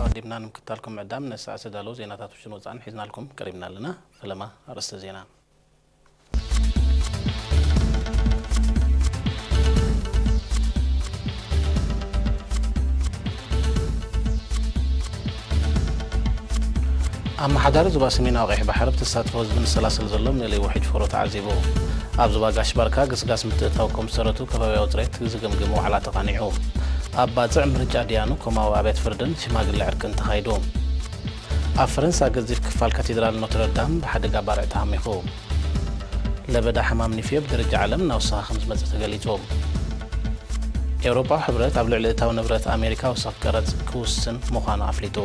ኣቐዲምና ንምክትታልኩም ምዕዳም። ነሰዓት ዝተዳለዉ ዜናታት ውሽጥን ወጻእን ሒዝናልኩም ቀሪብና ኣለና። ፈለማ ኣርእስተ ዜና። ኣመሓዳሪ ዞባ ሰሜናዊ ቀይሕ ባሕሪ ብተሳትፎ ህዝብን ዝሰላሰል ዘሎ ምእለይ ውሒጅ ፈሮ ተዓዚቡ። ኣብ ዞባ ጋሽ ባርካ ግስጋስ ምትእትታው ኮምሰረቱ ከባብያዊ ጽሬት ዝግምግም ዋዕላ ተቓኒዑ። ኣብ ባጽዕ ምርጫ ድያኑ ኮማዊ ኣብያት ፍርድን ሽማግለ ዕርቅን ተኻይዱ። ኣብ ፈረንሳ ገዚፍ ክፋል ካቴድራል ኖትረዳም ብሓደጋ ባርዕ ተሃሚኹ። ለበዳ ሕማም ኒፍዮ ብደረጃ ዓለም እናወሰኸ ከም ዝመጽእ ተገሊጹ። ኤውሮጳዊ ሕብረት ኣብ ልዕሊ እታው ንብረት ኣሜሪካ ወሰኽ ቀረጽ ክውስን ምዃኑ ኣፍሊጡ።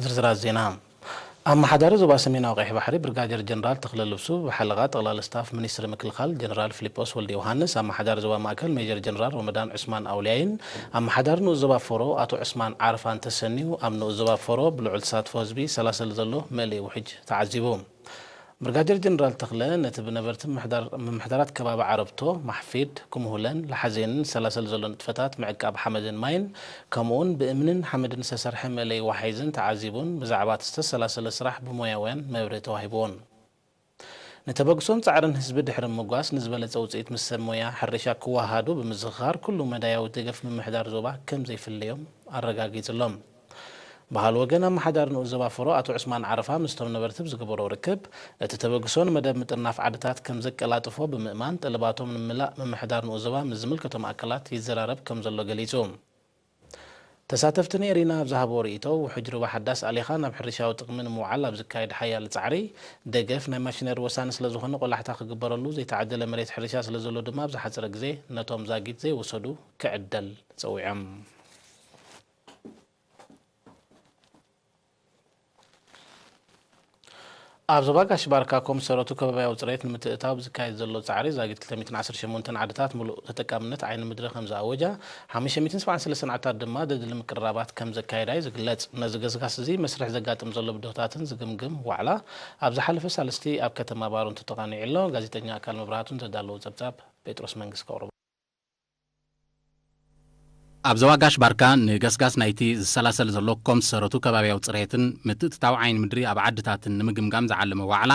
ዝርዝራት ዜና። ኣመሓዳሪ ዞባ ሰሜናዊ ቀይሕ ባሕሪ ብርጋዴር ጀነራል ተኽለ ልብሱ ብሓለቓ ጠቕላሊ ስታፍ ሚኒስትሪ ምክልኻል ጀነራል ፊሊጶስ ወልደ ዮሃንስ፣ ኣመሓዳሪ ዞባ ማእከል ሜጀር ጀነራል ሮመዳን ዑስማን ኣውልያይን ኣመሓዳሪ ንኡስ ዞባ ፎሮ ኣቶ ዑስማን ዓረፋን ተሰንዩ ኣብ ንኡስ ዞባ ፎሮ ብልዑል ተሳትፎ ህዝቢ ይሰላሰል ዘሎ ምእለይ ውሕጅ ተዓዚቡ። ብርጋዴር ጀነራል ተኽለ ነቲ ብነበርቲ ምምሕዳር-፣ ምምሕዳራት ከባቢ ዓረብቶ፣ ማሕፊድ፣ ኩምሁለን፣ ለሓዜንን ዝሰላሰል ዘሎ ንጥፈታት ምዕቃብ ሓመድን ማይን ከምኡውን ብእምንን ሓመድን ዝተሰርሐ መእለዪ ወሓይዝን ተዓዚቡን ብዛዕባ እቲ ዝተሰላሰለ ስራሕ ብሞያውያን መብርሂ ተዋሂብዎን። ንተበግሶን ጻዕርን ህዝቢ ድሕሪ ምጓስ ንዝበለጸ ውጽኢት ምስ ሰብ ሞያ ሕርሻ ክወሃሃዱ ብምዝኽኻር ኩሉ መዳያዊ ደገፍ ምምሕዳር ዞባ ከም ዘይፍለዮም ኣረጋጊጹሎም። ባህል ወገን ኣመሓዳሪ ንኡስ ዞባ ፍሮ ኣቶ ዑስማን ዓረፋ ምስቶም ነበርቲ ብዝገበሮ ርክብ፣ እቲ ተበግሶ ንመደብ ምጥርናፍ ዓድታት ከም ዘቀላጥፎ ብምእማን፣ ጠለባቶም ንምምላእ ምምሕዳር ንኡስ ዞባ ምስ ዝምልከቶም ኣካላት ይዘራረብ ከም ዘሎ ገሊጹ። ተሳተፍቲ ነይሪና ኣብ ዝሃብዎ ርእይቶ፣ ውሑጅ ሩባ ሓዳስ ኣሊኻ ናብ ሕርሻዊ ጥቕሚ ንምውዓል ኣብ ዝካየድ ሓያል ጻዕሪ፣ ደገፍ ናይ ማሽነሪ ወሳኒ ስለ ዝኾነ ቆላሕታ ክግበረሉ፣ ዘይተዓደለ መሬት ሕርሻ ስለ ዘሎ ድማ ኣብ ዝሓጸረ ግዜ ነቶም ዛጊት ዘይወሰዱ ክዕደል ጸዊዖም። ኣብ ዞባ ጋሽ ባርካ ኮምሰረቱ ከባብያዊ ጽሬት ንምትእታው ብዝካየድ ዘሎ ጻዕሪ ዛጊት ክልተ ሚእትን ዓሰርተ ሸሞንተን ዓድታት ምሉእ ተጠቃምነት ዓይኒ ምድሪ ከም ዝኣወጃ፣ ሓሙሽተ ሚእትን ሰብዓን ሰለስተን ዓድታት ድማ ደድሊ ምቅርራባት ከም ዘካየዳ እዩ ዝግለጽ። ነዚ ገስጋስ እዚ መስርሕ ዘጋጥም ዘሎ ብድሆታትን ዝግምግም ዋዕላ ኣብ ዝሓለፈ ሳልስቲ ኣብ ከተማ ባሮ እንተተቓኒዑ ኣሎ። ጋዜጠኛ ኣካል መብራህቱ እንተዳለዎ ጸብጻብ ጴጥሮስ መንግስት ከቕርቦ። ኣብ ዞባ ጋሽ ባርካ ንገስጋስ ናይቲ ዝሰላሰል ዘሎ ኮምሰረቱ ከባብያዊ ጽሬትን ምትእትታው ዓይኒ ምድሪ ኣብ ዓድታትን ንምግምጋም ዝዓለመ ዋዕላ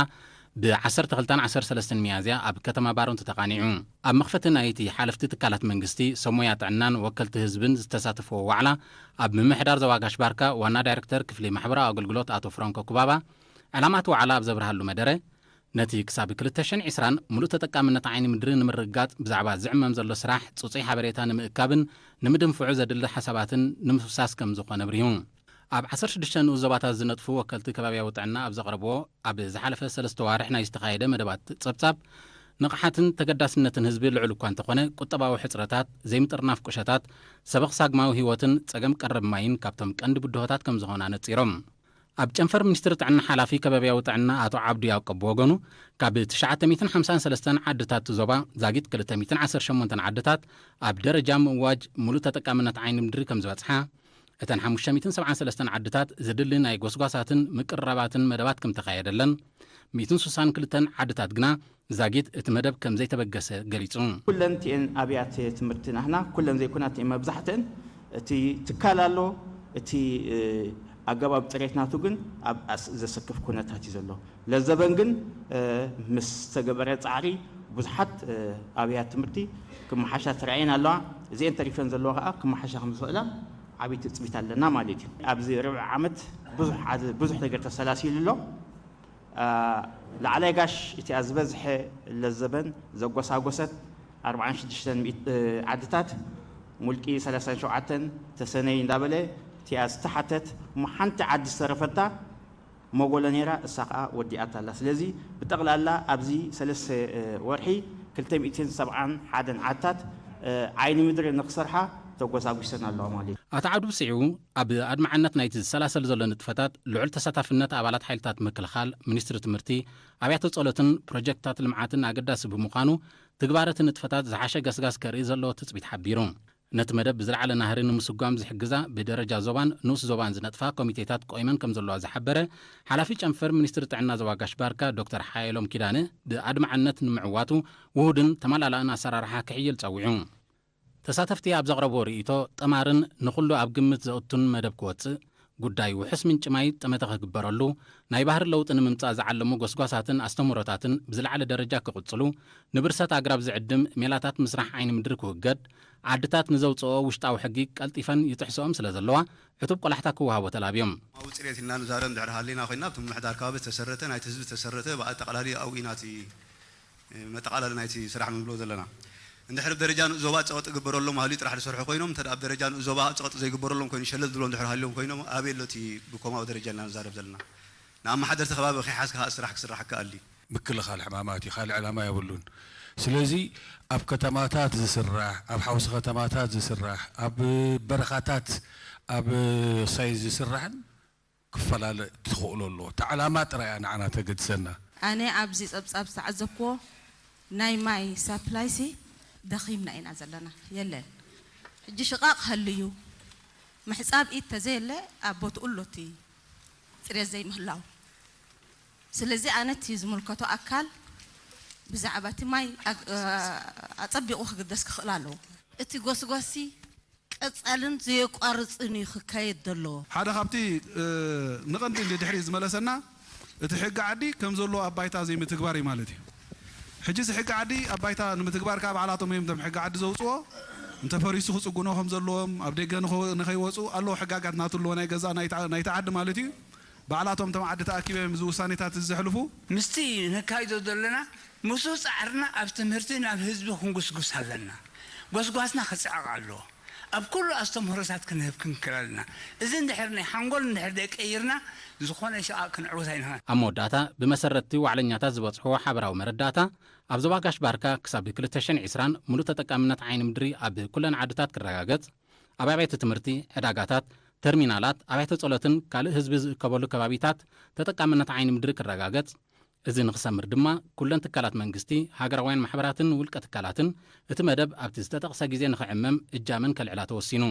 ብ ዓሰርተ ክልተን ዓሰርተ ሰለስተን ሚያዝያ ኣብ ከተማ ባሮ ተተቓኒዑ። ኣብ መኽፈቲ ናይቲ ሓለፍቲ ትካላት መንግስቲ፣ ሰብ ሞያ ጥዕናን ወከልቲ ህዝብን ዝተሳተፍዎ ዋዕላ ኣብ ምምሕዳር ዞባ ጋሽ ባርካ ዋና ዳይሬክተር ክፍሊ ማሕበራዊ ኣገልግሎት ኣቶ ፍራንኮ ኩባባ ዕላማ እቲ ዋዕላ ኣብ ዘብርሃሉ መደረ፣ ነቲ ክሳብ ክልተ ሽሕን ዕስራን ምሉእ ተጠቃምነት ዓይኒ ምድሪ ንምርግጋጽ ብዛዕባ ዝዕመም ዘሎ ስራሕ ጽጹይ ሓበሬታ ንምእካብን ንምድንፍዑ ዘድሊ ሓሳባትን ንምፍሳስ ከም ዝኾነ ኣብሪሁ። ኣብ ዓሰርተ ሽዱሽተ ንኡስ ዞባታት ዝነጥፉ ወከልቲ ከባብያዊ ጥዕና ኣብ ዘቕረብዎ ኣብ ዝሓለፈ ሰለስተ ዋርሕ ናይ ዝተኻየደ መደባት ጸብጻብ፣ ንቕሓትን ተገዳስነትን ህዝቢ ልዑል እኳ እንተኾነ፣ ቁጠባዊ ሕጽረታት፣ ዘይምጥርናፍ ቁሸታት፣ ሰበኽ ሳግማዊ ህይወትን ጸገም ቀረብ ማይን ካብቶም ቀንዲ ብድሆታት ከም ዝኾኑ ኣነጺሮም። ኣብ ጨንፈር ሚኒስትሪ ጥዕና ሓላፊ ከባብያዊ ጥዕና ኣቶ ዓብዱ ያዕቆብ ብወገኑ፣ ካብ ትሽዓተ ሚእትን ሓምሳን ሰለስተን ዓድታት እቲ ዞባ ዛጊት ክልተ ሚእትን ዓሰርተ ሸሞንተን ዓድታት ኣብ ደረጃ ምእዋጅ ሙሉእ ተጠቃምነት ዓይኒ ምድሪ ከም ዝበጽሓ፣ እተን ሓሙሽተ ሚእትን ሰብዓን ሰለስተን ዓድታት ዝድሊ ናይ ጎስጓሳትን ምቅርራባትን መደባት ከም ተኻየደለን፣ ሚእትን ስሳን ክልተን ዓድታት ግና ዛጊት እቲ መደብ ከም ዘይተበገሰ ገሊጹ። ኩለን እቲኤን ኣብያተ ትምህርቲ ናህና፣ ኩለን ዘይኮና እቲኤን መብዛሕትእን፣ እቲ ትካል ኣሎ፣ እቲ፣ እ፣ ኣገባብ ጽሬት ናቱ ግን ኣብ ኣስ-፣ ዘሰክፍ ኩነታት እዩ ዘሎ። ለዘበን ግን፣ እ፣ ምስ ተገበረ ጻዕሪ ብዙሓት፣ እ፣ ኣብያተ ትምህርቲ ክመሓሻ ተራእየን ኣለዋ። እዚኤን ተሪፈን ዘለዋ ከኣ ክመሓሻ ከም ዝኽእላ ዓብዪ ትጽቢት ኣለና ማለት እዩ። ኣብዚ ርብዒ ዓመት ብዙሕ ዓዝ-፣ ብዙሕ ነገር ተሰላሲሉ ኣሎ። አ፣ ላዕላይ ጋሽ እቲኣ ዝበዝሐ ለዘበን ዘጎሳጎሰት ኣርባዓን ሽዱሽተን ሚእቲ ዓድታት፣ ሙልቂ ሰላሳን ሸውዓተን ተሰነይ እንዳበለ እቲኣ ዝተሓተት እሞ ሓንቲ ዓዲ ዝተረፈታ መጎለ ነይራ፣ እሳ ኸኣ ወዲኣታ ኣላ። ስለዚ ብጠቕላላ ኣብዚ ሰለስተ፣ እ፣ ወርሒ ክልተ ሚእትን ሰብዓን ሓደን ዓድታት፣ እ፣ ዓይኒ ምድሪ ንኽሰርሓ ተጎሳጒሰን ኣለዋ ማለት እዩ። ኣቶ ዓብዱ ብስዒቡ፣ ኣብ ኣድማዕነት ናይቲ ዝሰላሰል ዘሎ ንጥፈታት ልዑል ተሳታፍነት ኣባላት ሓይልታት ምክልኻል፣ ሚኒስትሪ ትምህርቲ፣ ኣብያተ ጸሎትን ፕሮጀክትታት ልምዓትን ኣገዳሲ ብምዃኑ፣ ትግባረ እቲ ንጥፈታት ዝሓሸ ገስጋስ ከርኢ ዘለዎ ትጽቢት ሓቢሩ። ነቲ መደብ ብዝለዓለ ናህሪ ንምስጓም ዝሕግዛ ብደረጃ ዞባን ንኡስ ዞባን ዝነጥፋ ኮሚቴታት ቆይመን ከም ዘለዋ ዝሓበረ ሓላፊ ጨንፈር ሚኒስትሪ ጥዕና ዞባ ጋሽ ባርካ ዶክተር ሓየሎም ኪዳነ፣ ብኣድማዕነት ንምዕዋቱ ውሁድን ተመላላእን ኣሰራርሓ ክሕይል ጸዊዑ። ተሳተፍቲ ኣብ ዘቕረብዎ ርእይቶ፣ ጠማርን ንኹሉ ኣብ ግምት ዘእቱን መደብ ክወጽእ፣ ጉዳይ ውሑስ ምንጪ ማይ ጠመተ ክግበረሉ፣ ናይ ባህሪ ለውጢ ንምምጻእ ዝዓለሙ ጎስጓሳትን ኣስተምህሮታትን ብዝለዓለ ደረጃ ክቕጽሉ፣ ንብርሰት ኣግራብ ዝዕድም ሜላታት ምስራሕ ዓይኒ ምድሪ ክውገድ፣ ዓድታት ንዘውጽኦ ውሽጣዊ ሕጊ ቀልጢፈን ይጥሕስኦም ስለ ዘለዋ፣ ዕቱብ ቆላሕታ ክወሃቦ ተላብዮም። ኣብ ጽሬት ኢልና ንዛረብ እንድሕር ሃሊና ኮይና፣ ኣብቲ ምምሕዳር ከባቢ ዝተሰረተ፣ ናይቲ ህዝቢ ዝተሰረተ፣ ብኣጠቓላሊ ኣብኡ ኢና እቲ መጠቓለሊ ናይቲ ስራሕ ንብሎ ዘለና። እንድሕር ብ ደረጃ ንኡስ ዞባ ጸቕጢ ግበረሎም ሃልዩ ጥራሕ ዝሰርሑ ኮይኖም፣ እንተ ኣብ ደረጃ ንኡስ ዞባ ጸቕጢ ዘይግበረሎም ኮይኑ ሸለል ዝብሎ እንድሕር ሃልዮም ኮይኖም፣ ኣበይ ኣሎ እቲ ብኮማዊ ደረጃ ኢና ንዛረብ ዘለና? ንኣመሓደርቲ ከባቢ ከይሓዝካ ስራሕ ክስራሕ ይከኣል ድዩ? ምክልኻል ሕማማት እዩ፣ ካልእ ዕላማ የብሉን። ስለዚ ኣብ ከተማታት ዝስራሕ፣ ኣብ ሓውሲ ከተማታት ዝስራሕ፣ ኣብ በረኻታት ኣብ ሳይንስ ዝስራሕን ክፈላለ ትኽእሎ ኣለዎ። እቲ ዕላማ ጥራይ እያ ንዓና ተገድሰና። ኣነ ኣብዚ ጸብጻብ ዝተዓዘብክዎ ናይ ማይ ሳፕላይሲ ደኺምና ኢና ዘለና። የለን። ሕጂ ሽቓቕ ሃልዩ ምሕጻብ ኢድ ተዘየለ ኣብ ቦትኡ ኣሎ እቲ ጽሬት ዘይምህላው። ስለዚ ኣነ እቲ ዝምልከቶ ኣካል ብዛዕባ እቲ ማይ ኣግ-፣ ኣጸቢቑ ክግደስ ክኽእል ኣለዎ። እቲ ጎስጓሲ ቀጻልን ዘየቋርጽን እዩ ክካየድ ዘለዎ። ሓደ ካብቲ፣ እ፣ ንቐንዲ ንድሕሪት ዝመለሰና እቲ ሕጊ ዓዲ ከም ዘለዎ ኣብ ባይታ ዘይምትግባር እዩ ማለት እዩ። ሕጂስ ሕጊ ዓዲ ኣብ ባይታ ንምትግባር ከዓ ባዕላቶም እዮም እቶም ሕጊ ዓዲ ዘውፅዎ። እንተፈሪሱ ክፅጉኖ ከም ዘለዎም፣ ኣብ ደገ ንኸ-፣ ንኸይወፁ ኣለዎ ሕጋጋት ናቱ ኣለዎ ናይ ገዛ ናይቲ ዓ-፣ ናይቲ ዓዲ ማለት እዩ። ባዕላቶም እቶም ዓዲ ተኣኪቦም እዮም እዚ ውሳኔታት እዚ ዘሕልፉ። ምስቲ ነካይዶ ዘለና ምስኡ ጻዕርና ኣብ ትምህርቲ ናብ ህዝቢ ክንጉስጉስ ኣለና። ጎስጓስና ክጽዕቕ ኣለዎ። ኣብ ኩሉ ኣስተምህሮታት ክንህብ ክንክእል ኣለና። እዚ እንድሕር ናይ ሓንጎል እንድሕር ደቀይርና፣ ዝኾነ ሽቓቕ ክንዕወት ኣይንኽእልን። ኣብ መወዳእታ፣ ብመሰረትቲ ዋዕለኛታት ዝበጽሕዎ ሓበራዊ መረዳእታ፣ ኣብ ዞባ ጋሽ ባርካ ክሳብ ክልተ ሽሕን ዕስራን ምሉእ ተጠቃምነት ዓይኒ ምድሪ ኣብ ኩለን ዓድታት ክረጋገጽ፣ ኣብ ኣብያተ ትምህርቲ፣ ዕዳጋታት፣ ተርሚናላት፣ ኣብያተ ጸሎትን ካልእ ህዝቢ ዝእከበሉ ከባቢታት ተጠቃምነት ዓይኒ ምድሪ ክረጋገጽ፣ እዚ ንኽሰምር ድማ ኩለን ትካላት መንግስቲ፣ ሃገራውያን ማሕበራትን ውልቀ ትካላትን እቲ መደብ ኣብቲ ዝተጠቕሰ ግዜ ንኽዕመም እጃመን ከልዕላ ተወሲኑ።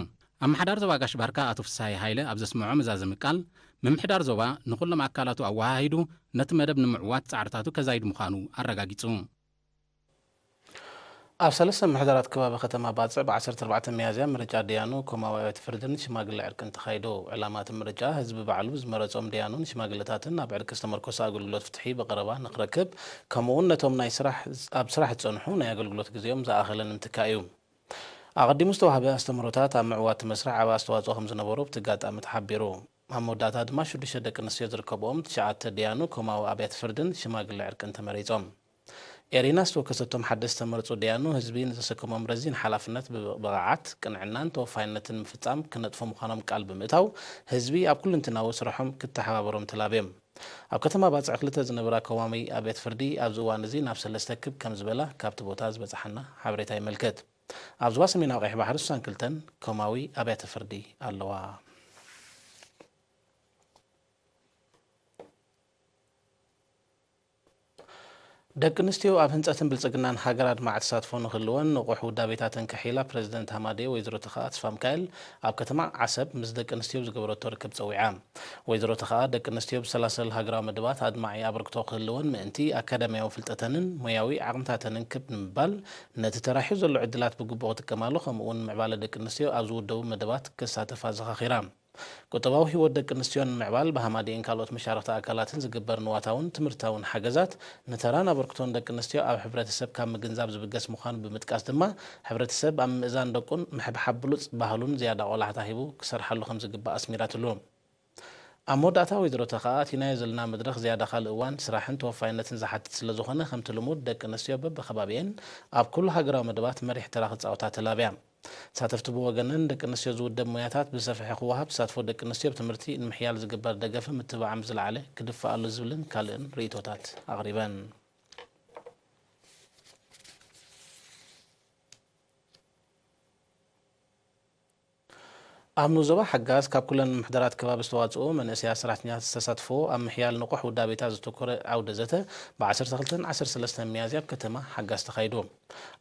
ኣመሓዳሪ ዞባ ጋሽ ባርካ ኣቶ ፍስሃየ ሃይለ ኣብ ዘስምዖ መዛዘሚ ቃል፣ ምምሕዳር ዞባ ንኹሎም ኣካላቱ ኣወሃሂዱ ነቲ መደብ ንምዕዋት ጻዕርታቱ ከዛይድ ምዃኑ ኣረጋጊጹ። ኣብ ሰለስተ ምምሕዳራት ከባቢ ከተማ ባጽዕ ብ ዓሰርተ ኣርባዕተ ሚያዝያ ምርጫ ደያኑ ኮማዊ ኣብያተ ፍርድን ሽማግለ ዕርቅን ተኻይዱ። ዕላማ እቲ ምርጫ ህዝቢ ባዕሉ ብዝመረጾም ደያኑን ሽማግለታትን ኣብ ዕርቂ ዝተመርኮሰ ኣገልግሎት ፍትሒ ብቐረባ ንኽረክብ፣ ከምኡ'ውን ነቶም ናይ ስራሕ፣ ኣብ ስራሕ ዝጸንሑ ናይ ኣገልግሎት ግዜኦም ዝኣኸለ ንምትካእ እዩ። ኣቐዲሙ ዝተዋህበ ኣስተምህሮታት ኣብ ምዕዋት እቲ መስርሕ ዓቢ ኣስተዋጽኦ ከም ዝነበሮ ኣብቲ ኣጋጣሚ ተሓቢሩ። ኣብ መወዳእታ ድማ ሽዱሽተ ደቂ ኣንስትዮ ዝርከብኦም ትሽዓተ ደያኑ ኮማዊ ኣብያተ ፍርድን ሽማግለ ዕርቅን ተመሪጾም። ኤሪና ዝተወከሰቶም ሓደስቲ ዝተመርጹ ደያኑ፣ ህዝቢ ንዘሰከሞም ረዚን ሓላፍነት ብብቕዓት፣ ቅንዕናን ተወፋይነትን ንምፍጻም ክነጥፉ ምዃኖም ቃል ብምእታው፣ ህዝቢ ኣብ ኩለንትናዊ ስርሖም ክተሓባበሮም ተላብዮም። ኣብ ከተማ ባጽዕ ክልተ ዝነበራ ኮማዊ ኣብያተ ፍርዲ ኣብዚ እዋን እዚ ናብ ሰለስተ ክብ ከም ዝበላ ካብቲ ቦታ ዝበጽሓና ሓበሬታ የመልክት። ኣብ ዞባ ሰሜናዊ ቀይሕ ባሕሪ ስሳን ክልተን ኮማዊ ኣብያተ ፍርዲ ኣለዋ። ደቂ ኣንስትዮ ኣብ ህንጸትን ብልጽግናን ሃገር ኣድማዒ ተሳትፎ ንክህልወን ንቑሕ ውዳቤታተን ከሕይላ ፕረዚደንት ሃማደኤ ወይዘሮ ተኽኣ ተስፋሚካኤል ኣብ ከተማ ዓሰብ ምስ ደቂ ኣንስትዮ ኣብ ዝገበረቶ ርክብ ጸዊዓ። ወይዘሮ ተኽኣ ደቂ ኣንስትዮ ብሰላሰል ሃገራዊ መደባት ኣድማዒ ኣበርክቶ ክህልወን ምእንቲ ኣካዳሚያዊ ፍልጠተንን ሞያዊ ዓቕምታተንን ክብ ንምባል ነቲ ተራሕዩ ዘሎ ዕድላት ብግቡእ ክጥቀማሉ ከምኡ'ውን ምዕባለ ደቂ ኣንስትዮ ኣብ ዝውደቡ መደባት ክሳተፋ ኣዘኻኺራ። ቁጠባዊ ህይወት ደቂ ኣንስትዮ ንምዕባል ብሃማደኤን ካልኦት መሻርኽቲ ኣካላትን ዝግበር ንዋታውን ትምህርታውን ሓገዛት ንተራን ኣበርክቶን ደቂ ኣንስትዮ ኣብ ሕብረተሰብ ካብ ምግንዛብ ዝብገስ ምዃኑ ብምጥቃስ ድማ ሕብረተሰብ ኣብ ምምእዛን ደቁን ምሕብሓብ ብሉጽ ባህሉን ዝያዳ ቆላሕታ ሂቡ ክሰርሓሉ ከም ዝግባእ ኣስሚራትሉ። ኣብ መወዳእታ ወይዘሮ ተኽኣ ኣቲናዮ ዘለና መድረኽ ዝያዳ ካልእ እዋን ስራሕን ተወፋይነትን ዝሓትት ስለ ዝኾነ ከምቲ ልሙድ ደቂ ኣንስትዮ በብከባቢኤን ኣብ ኩሉ ሃገራዊ መደባት መሪሕ ተራ ክጻወታ ተላብያ። ተሳተፍቲ ብወገነን፣ ደቂ ኣንስትዮ ዝውደብ ሞያታት ብሰፍሐ ክወሃብ፣ ተሳትፎ ደቂ ኣንስትዮ ኣብ ትምህርቲ ንምሕያል ዝግበር ደገፍን ምትብባዕን ብዝለዓለ ክድፋኣሉ ዝብልን ካልእን ርእይቶታት ኣቕሪበን። ኣብ ንዞባ ሓጋዝ ካብ ኩለን ምሕደራት ከባቢ ዝተዋፅኡ መንእሰያት ሰራሕተኛታት ዝተሳትፎ ኣብ ምሕያል ንቑሕ ውዳቤታት ዘተኮረ ዓውደ ዘተ ብ ዓሰርተ ክልተን ዓሰርተ ሰለስተን ሚያዝያ ኣብ ከተማ ሓጋዝ ተኻይዱ።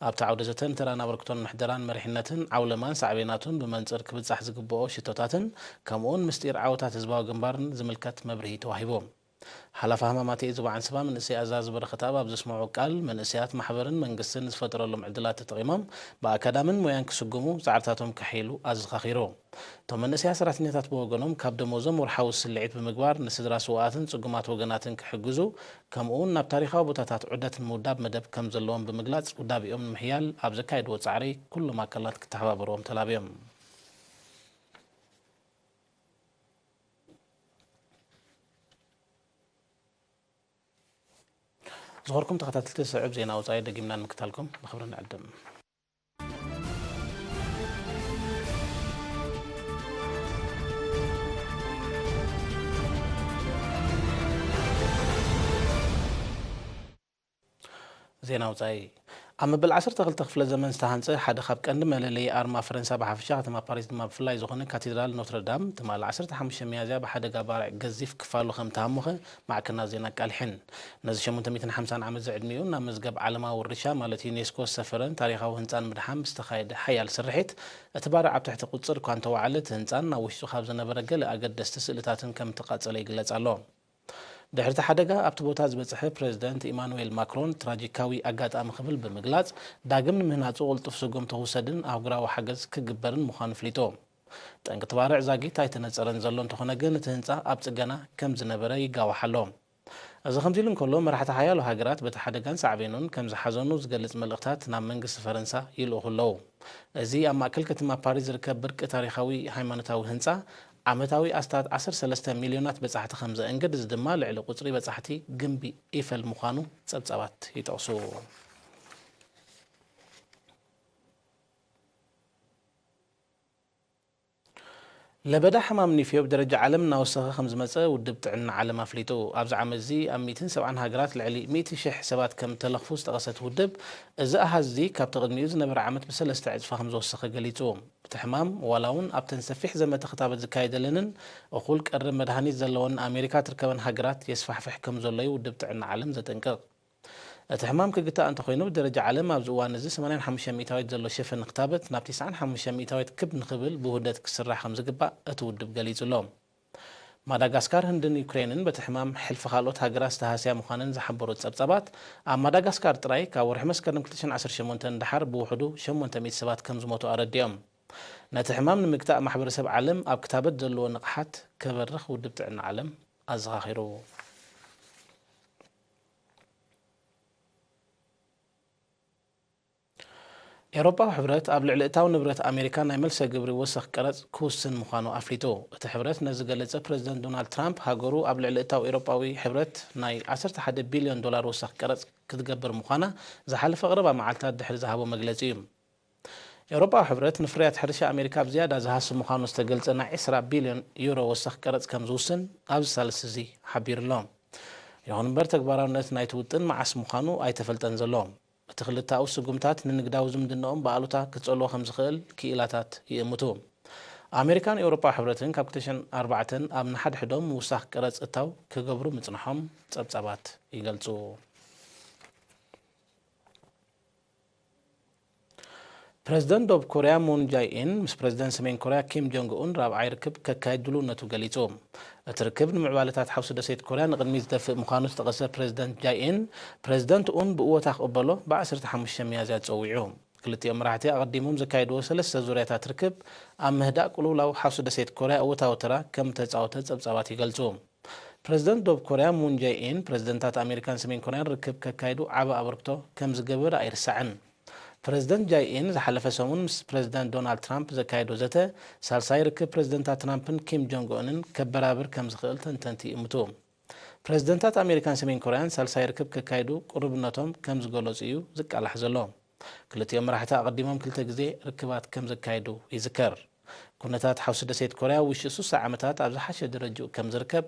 ኣብቲ ዓውደ ዘተ ንተራን ኣበርክቶን ምሕደራን መሪሕነትን ዓውለማን ሳዕቤናቱን ብመንፅር ክብፃሕ ዝግብኦ ሽቶታትን ከምኡውን ምስጢር ዓወታት ህዝባዊ ግንባርን ዝምልከት መብርሂ ተዋሂቡ። ሓላፊ ሃማማት የእዝቦ ዓንስባ መንእሰይ ኣዛዚ በረኸትኣብ ኣብ ዘስምዖ ቃል፣ መንእሰያት ማሕበርን መንግስትን ዝፈጠረሎም ዕድላት ተጠቒሞም ብኣካዳምን ሞያን ክስጉሙ ጻዕርታቶም ከሐይሉ ኣዘኻኺሩ። እቶም መንእሰያት ሰራሕተኛታት ብወገኖም ካብ ደሞዞም ወርሓዊ ስልዒት ብምግባር ንስድራ ስውኣትን ጽጉማት ወገናትን ክሕግዙ ከምኡውን ናብ ታሪኻዊ ቦታታት ዑደት ንምውዳብ መደብ ከም ዘለዎም ብምግላጽ ውዳቤኦም ንምሕያል ኣብ ዘካየድዎ ጻዕሪ ኩሎም ኣካላት ክተሓባበርዎም ተላብዮም። ዝኸበርኩም ተኸታተልቲ ስዑብ ዜና ወጻኢ ደጊምና ንምክታልኩም ብኽብሪ ንዕድም። ዜና ወጻኢ። ኣብ መበል ዓሰርተ ክልተ ክፍለ ዘመን ዝተሃንጸ ሓደ ካብ ቀንዲ መለለዪ ኣርማ ፈረንሳ ብሓፈሻ ከተማ ፓሪስ ድማ ብፍላይ ዝኾነ ካቴድራል ኖትረ ዳም ትማሊ ዓሰርተ ሓሙሽተ ሚያዝያ ብሓደጋ ባርዕ ገዚፍ ክፋሉ ከም ተሃሞኸ ማዕከናት ዜና ኣቃሊሐን። ነዚ ሸሞንተ ሚእትን ሓምሳን ዓመት ዝዕድሚኡ ናብ መዝገብ ዓለማዊ ውርሻ ማለት ዩኔስኮ ዝሰፈረን ታሪኻዊ ህንጻ ንምድሓን ብዝተኻየደ ሓያል ስርሒት እቲ ባርዕ ኣብ ትሕቲ ቁጽጽር እኳ እንተወዓለ እቲ ህንጻን ኣብ ውሽጡ ካብ ዝነበረ ገለ ኣገደስቲ ስእልታትን ከም እተቓጸለ ይግለጽ ኣሎ። ድሕሪ እቲ ሓደጋ ኣብቲ ቦታ ዝበጽሐ ፕረዚደንት ኢማኑኤል ማክሮን ትራጂካዊ ኣጋጣሚ ክብል ብምግላጽ ዳግም ንምህናጹ ቅልጡፍ ስጉምቲ ክውሰድን ኣህጉራዊ ሓገዝ ክግበርን ምዃኑ ኣፍሊጡ። ጠንቂ እቲ ባርዕ ዛጊት ኣይተነጸረን ዘሎ እንተኾነ ግን እቲ ህንጻ ኣብ ጽገና ከም ዝነበረ ይጋዋሕ ኣሎ። እዚ ከምዚ ኢሉ እንከሎ መራሕቲ ሓያሎ ሃገራት በቲ ሓደጋን ሳዕቤኑን ከም ዝሓዘኑ ዝገልጽ መልእኽታት ናብ መንግስቲ ፈረንሳ ይልእኹ ኣለዉ። እዚ ኣብ ማእከል ከተማ ፓሪስ ዝርከብ ብርቂ ታሪኻዊ ሃይማኖታዊ ህንጻ ዓመታዊ ኣስታት ዓሰርተ ሰለስተ ሚልዮናት በጻሕቲ ከም ዘእንግድ፣ እዚ ድማ ልዕሊ ቁጽሪ በጻሕቲ ግምቢ ኢፈል ምዃኑ ጸብጻባት ይጠቕሱ። ለበዳ ሕማም ኒፍዮ ብደረጃ ዓለም እናወሰኸ ከም ዝመጸ ውድብ ጥዕና ዓለም ኣፍሊጡ። ኣብዚ ዓመት እዚ ኣብ ሚእትን ሰብዓን ሃገራት ልዕሊ ሚእቲ ሽሕ ሰባት ከም እተለኽፉ ዝጠቐሰ እቲ ውድብ፣ እዚ ኣሃዝ እዚ ካብቲ ቅድሚኡ ዝነበረ ዓመት ብሰለስተ ዕጽፊ ከም ዝወሰኸ ገሊጹ። እቲ ሕማም ዋላ እውን ኣብተን ሰፊሕ ዘመተ ክታበት ዝካየደለንን እኹል ቀረብ መድሃኒት ዘለወን ኣሜሪካ ትርከበን ሃገራት የስፋሕፍሕ ከም ዘሎ እዩ ውድብ ጥዕና ዓለም ዘጠንቅቕ። እቲ ሕማም ክግታእ እንተኾይኑ ብደረጃ ዓለም ኣብዚ እዋን እዚ ሰማንያን ሓሙሽተ ሚእታዊት ዘሎ ሸፈን ክታበት ናብ ተስዓን ሓሙሽተ ሚእታዊት ክብ ንኽብል ብውህደት ክስራሕ ከም ዝግባእ እቲ ውድብ ገሊጹ ኣሎ። ማዳጋስካር፣ ህንድን ዩክሬንን በቲ ሕማም ሕልፊ ካልኦት ሃገራት ዝተሃስያ ምዃነን ዝሓበሩ ጸብጻባት፣ ኣብ ማዳጋስካር ጥራይ ካብ ወርሒ መስከረም ክልተ ሽሕን ዓሰርተ ሸሞንተን ንደሓር ብውሕዱ ሸሞንተ ሚእቲ ሰባት ከም ዝሞቱ ኣረዲኦም። ነቲ ሕማም ንምግታእ ማሕበረሰብ ዓለም ኣብ ክታበት ዘለዎ ንቕሓት ከበርኽ ውድብ ጥዕና ዓለም ኣዘኻኺሩ። ኤውሮጳዊ ሕብረት ኣብ ልዕሊ እታው ንብረት ኣሜሪካ ናይ መልሰ ግብሪ ወሰኽ ቀረጽ ክውስን ምዃኑ ኣፍሊጡ። እቲ ሕብረት ነዚ ዝገለጸ ፕረዚደንት ዶናልድ ትራምፕ ሃገሩ ኣብ ልዕሊ እታው ኤውሮጳዊ ሕብረት ናይ ዓሰርተ ሓደ ቢልዮን ዶላር ወሰኽ ቀረጽ ክትገብር ምዃና ዝሓለፈ ቀረባ መዓልታት ድሕሪ ዝሃቦ መግለጺ እዩ። ኤውሮጳዊ ሕብረት ንፍርያት ሕርሻ ኣሜሪካ ብዝያዳ ዝሃሲ ምዃኑ ዝተገልጸ ናይ ዕስራ ቢልዮን ዩሮ ወሰኽ ቀረጽ ከም ዝውስን ኣብዚ ሳልስቲ እዚ ሓቢሩ ኣሎ። ይኹን እምበር ተግባራውነት ናይቲ ውጥን መዓስ ምዃኑ ኣይተፈልጠን ዘሎ። እቲ ክልተኣዊ ስጉምታት ንንግዳዊ ዝምድናኦም ብኣሉታ ክጸልዎ ከም ዝኽእል ክኢላታት ይእምቱ። ኣሜሪካን ኤውሮጳዊ ሕብረትን ካብ ክልተ ሽሕን ኣርባዕተን ኣብ ንሓድሕዶም ምውሳኽ ቀረጽ እታው ክገብሩ ምጽንሖም ጸብጻባት ይገልጹ። ፕረዚደንት ደቡብ ኮርያ ሙን ጃይ ኢን ምስ ፕረዚደንት ሰሜን ኮርያ ኪም ጆንግ ኡን ራብዓይ ርክብ ከካይድ ድልውነቱ ገሊጹ። እቲ ርክብ ንምዕባለታት ሓውሲ ደሴት ኮርያ ንቕድሚት ዝደፍእ ምዃኑ ዝጠቐሰ ፕረዚደንት ጃይ ኢን፣ ፕረዚደንት ኡን ብእወታ ክቕበሎ ብ ዓሰርተ ሓሙሽተ ሚያዝያ ጸዊዑ። ክልቲኦም መራሕቲ ኣቐዲሞም ዘካየድዎ ሰለስተ ዙርያታት ርክብ ኣብ ምህዳእ ቅልውላው ሓውሲ ደሴት ኮርያ እወታዊ ተራ ከም እተጻወተ ጸብጻባት ይገልጹ። ፕረዚደንት ደቡብ ኮርያ ሙን ጃይ ኢን ፕረዚደንታት ኣሜሪካን ሰሜን ኮርያን ርክብ ከካይዱ ዓቢ ኣበርክቶ ከም ዝገበረ ኣይርሳዕን። ፕረዚደንት ጃይ ኢን ዝሓለፈ ሰሙን ምስ ፕረዚደንት ዶናልድ ትራምፕ ዘካየዶ ዘተ ሳልሳይ ርክብ ፕረዚደንታት ትራምፕን ኪም ጆንግ ኡንን ከበራብር ከም ዝኽእል ተንተንቲ ይእምቱ። ፕረዚደንታት ኣሜሪካን ሰሜን ኮርያን ሳልሳይ ርክብ ከካይዱ ቅሩብነቶም ከም ዝገለጹ እዩ ዝቃላሕ ዘሎ። ክልቲኦም መራሕቲ ኣቐዲሞም ክልተ ግዜ ርክባት ከም ዘካየዱ ይዝከር። ኩነታት ሓውሲ ደሴት ኮርያ ውሽጢ ሱሳ ዓመታት ኣብ ዝሓሸ ደረጅኡ ከም ዝርከብ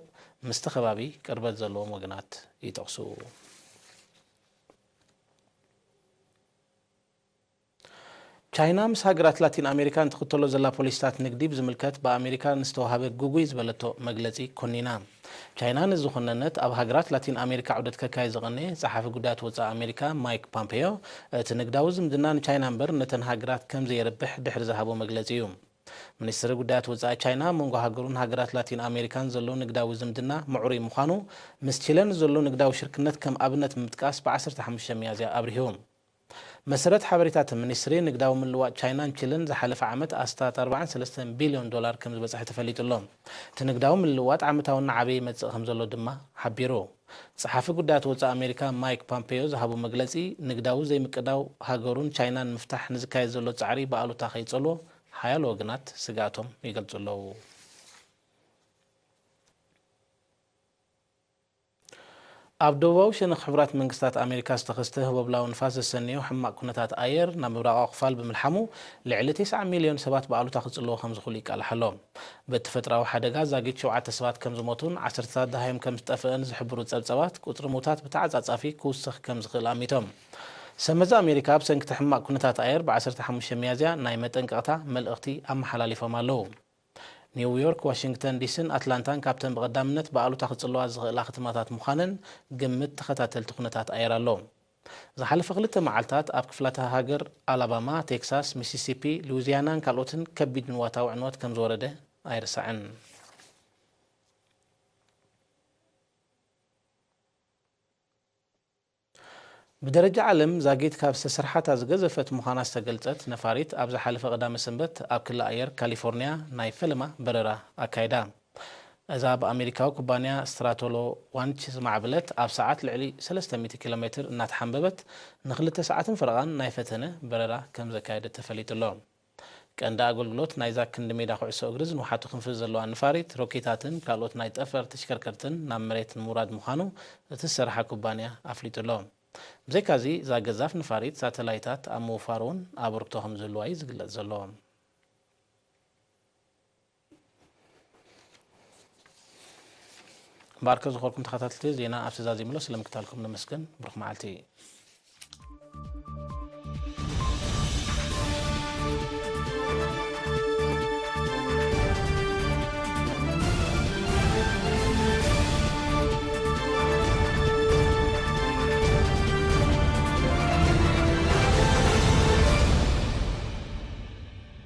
ምስቲ ከባቢ ቅርበት ዘለዎም ወገናት ይጠቕሱ። ቻይና ምስ ሃገራት ላቲን ኣሜሪካ ንትኽተሎ ዘላ ፖሊሲታት ንግዲ ብዝምልከት ብኣሜሪካ ንዝተዋሃበ ግጉይ ዝበለቶ መግለጺ ኮኒና። ቻይና ንዝኾነነት ኣብ ሃገራት ላቲን ኣሜሪካ ዑደት ከካይ ዝቐነየ ጸሓፊ ጉዳያት ወጻኢ ኣሜሪካ ማይክ ፖምፔዮ፣ እቲ ንግዳዊ ዝምድና ንቻይና እምበር ነተን ሃገራት ከም ዘየርብሕ ድሕሪ ዝሃቦ መግለጺ እዩ። ሚኒስትሪ ጉዳያት ወጻኢ ቻይና መንጎ ሃገሩን ሃገራት ላቲን ኣሜሪካን ዘሎ ንግዳዊ ዝምድና ምዕሩይ ምዃኑ፣ ምስ ቺለን ዘሎ ንግዳዊ ሽርክነት ከም ኣብነት ብምጥቃስ ብ15 ሚያዝያ ኣብሪሁ። መሰረት ሓበሬታ እቲ ሚኒስትሪ፣ ንግዳዊ ምልዋጥ ቻይናን ቺልን ዝሓለፈ ዓመት ኣስታት ኣርባዓን ሰለስተን ቢልዮን ዶላር ከም ዝበጽሐ ተፈሊጡ ኣሎ። እቲ ንግዳዊ ምልዋጥ ዓመታዊ እናዓበየ ይመጽእ ከም ዘሎ ድማ ሓቢሩ። ጸሓፊ ጉዳያት ወጻኢ ኣሜሪካ ማይክ ፖምፔዮ ዝሃቦ መግለጺ፣ ንግዳዊ ዘይምቅዳው ሃገሩን ቻይናን ንምፍታሕ ንዝካየድ ዘሎ ጻዕሪ ብኣሉታ ከይጸልዎ ሓያሎ ወገናት ስግኣቶም ይገልጹ ኣለዉ። ኣብ ደቡባዊ ሸነኽ ሕቡራት መንግስታት ኣሜሪካ ዝተኸስተ ህቦብላዊ ንፋስ ዘሰነዮ ሕማቕ ኩነታት ኣየር ናብ ምብራቓዊ ክፋል ብምልሓሙ፣ ልዕሊ ተስዓ ሚልዮን ሰባት ብኣሉታ ክጽልዎ ከም ዝኽእሉ ይቃላሕ ኣሎ። በቲ ተፈጥሮኣዊ ሓደጋ ዛጊት ሸውዓተ ሰባት ከም ዝሞቱን ዓሰርተታት ደሃዮም ከም ዝጠፍአን ዝሕብሩ ጸብጸባት፣ ቁጽሪ ሙታት ብተዓጻጻፊ ክውስኽ ከም ዝኽእል ኣሚቶም። ሰመዚ ኣሜሪካ ብሰንኪ እቲ ሕማቕ ኩነታት ኣየር ብ15 ሚያዝያ ናይ መጠንቀቕታ መልእኽቲ ኣመሓላሊፎም ኣለዉ። ኒውዮርክ፣ ዋሽንግተን ዲሲን ኣትላንታን ካብተን ብቐዳምነት ብኣሉታ ክጽልዋ ዝኽእላ ከተማታት ምዃነን ግምት ተኸታተልቲ ኩነታት ኣየር ኣሎ። ዝሓለፈ ክልተ መዓልታት ኣብ ክፍላተ ሃገር ኣላባማ፣ ቴክሳስ፣ ሚሲሲፒ፣ ሉዊዚያናን ካልኦትን ከቢድ ንዋታዊ ዕንወት ከም ዝወረደ ኣይርሳዕን። ብደረጃ ዓለም ዛጊት ካብ ዝተሰርሓታ ዝገዘፈት ምዃና ዝተገልጸት ነፋሪት፣ ኣብ ዝሓለፈ ቀዳመ ሰንበት ኣብ ክሊ ኣየር ካሊፎርኒያ ናይ ፈለማ በረራ ኣካይዳ። እዛ ብኣሜሪካዊ ኩባንያ ስትራቶሎ ዋንች ዝማዕበለት፣ ኣብ ሰዓት ልዕሊ ሰለስተ ሚእቲ ኪሎ ሜትር እናተሓንበበት ንክልተ ሰዓትን ፈረቓን ናይ ፈተነ በረራ ከም ዘካየደት ተፈሊጡ ኣሎ። ቀንዲ ኣገልግሎት ናይዛ ክንዲ ሜዳ ኩዕሶ እግሪ ዝንውሓቱ ክንፊ ዘለዋ ነፋሪት፣ ሮኬታትን ካልኦት ናይ ጠፈር ተሽከርከርትን ናብ መሬት ንምውራድ ምዃኑ እቲ ዝሰርሓ ኩባንያ ኣፍሊጡ ኣሎ። ብዘይካዚ፣ እዛ ገዛፍ ነፋሪት ሳተላይታት ኣብ ምውፋር እውን ኣበርክቶ ከም ዝህልዋ እዩ ዝግለጽ ዘሎ። እምበኣርከ ዝኾርኩም ተኸታተልቲ፣ ዜና ኣብ ተዛዚምሎ ስለምክታልኩም ነመስግን። ብሩኽ መዓልቲ።